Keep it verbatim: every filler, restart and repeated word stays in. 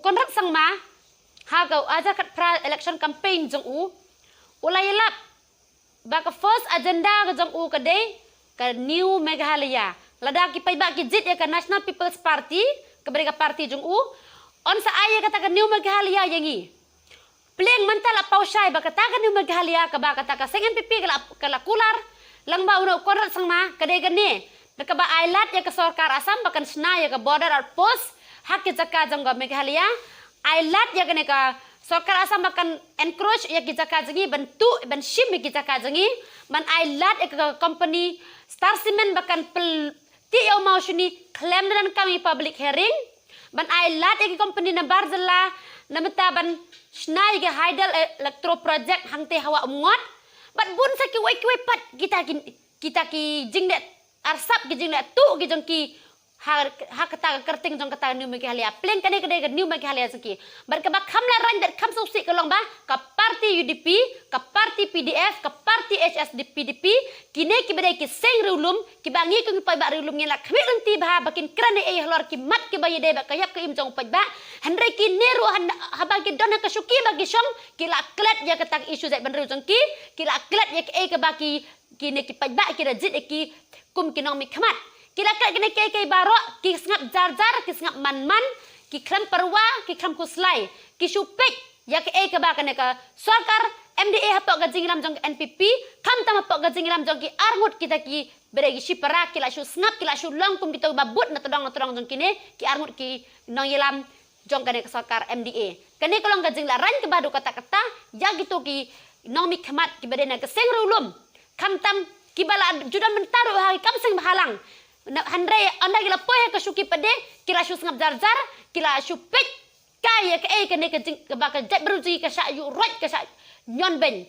Conrad Sangma, ha ka hajar khatphra election campaign jong u, u la ïalap ba ka first agenda ka jong u ka dei ka New Meghalaya. Lada ki paidbah ki jied ïa ka National People's Party, kaba dei ka party jong u, yn sa ai ïa kata ka New Meghalaya ïa ngi. Pdeng mynta la paw shai ba kata ka New Meghalaya kaba kata ka seng NPP ka la, ka la kular lang ba u Conrad Sangma, ka dei kane. Da kaba ai lad ïa ka sorkar Assam ba kan shna ïa ka border outpost ha ki jaka jong ka Meghalaya. Ai lad ïa kane ka sorkar Assam ba kan encroach ïa ki jaka jong ngi, ban tuh, ban shim ïa ki jaka jong ngi. Ban ai lad ïa ka company Star Cement ba kan pynthut ïa u maw shini khlem da donkam ïa public hearing. Ban ai lad ïa ki company na bar jylla namar ta ban shna ïa ki hydel electro project hangtei hawa Umngot. Bad bun sa kiwei kiwei pat kita ki, kita ki jingleh arsap, ki jingleh tuh ki jong ki ha, ha kata ka kyrteng jong kata ka New Meghalaya. Pdeng kane ka dei ka New Meghalaya jong ki. Bad kaba kham la rang bad kham sngewsih ka long ba ka party UDP, ka party PDF, ka party HSPDP, kine kiba dei ki seng riewlum, kiba ngi kum ki paidbah riewlum ngi la khmih lynti bha ba kin kren ei ei halor ki mat kiba ïadei bad ka ïap ka im jong u paidbah. Hynrei kine ruh haba ki don ha ka shuki ba ki shong, ki la klet ïa kata ka issue jaitbynriew jong ki, ki la klet ïa kaei kaba ki, kine ki paidbah ki da jied ïa ki kum ki nongmihkhmat. Ki la klet kine kiei kiei baroh, ki sngap jar jar, ki sngap man man, ki khlem pyrwa, ki khlem khuslai, ki shu peit ïa kaei kaba kane ka sorkar MDA hapoh ka jingïalam jong ka NPP, khamtam hapoh ka jingïalam jong ki arngut kita kiba dei ki shipara, ki la shu sngap, ki la shu long kum kito ba bud na tdong na tdong jong kine ki arngut ki nongïalam jong kane ka sorkar MDA. Kane ka long ka jingleh rang kaba dei katta katta ïa kito ki nongmihkhmat kiba dei na ka seng riewlum. Khamtam kiba la ju don mynta ruh ha ki kam seng bhalang. Hynrei ynda ki la poi ha ka shuki pat de, ki la shu sngap jar jar, ki la shu peit kai ïa kaei kane ka jing, kaba ka jaitbynriew jong ngi ka shah ïuh roit, ka shah ñion beiñ.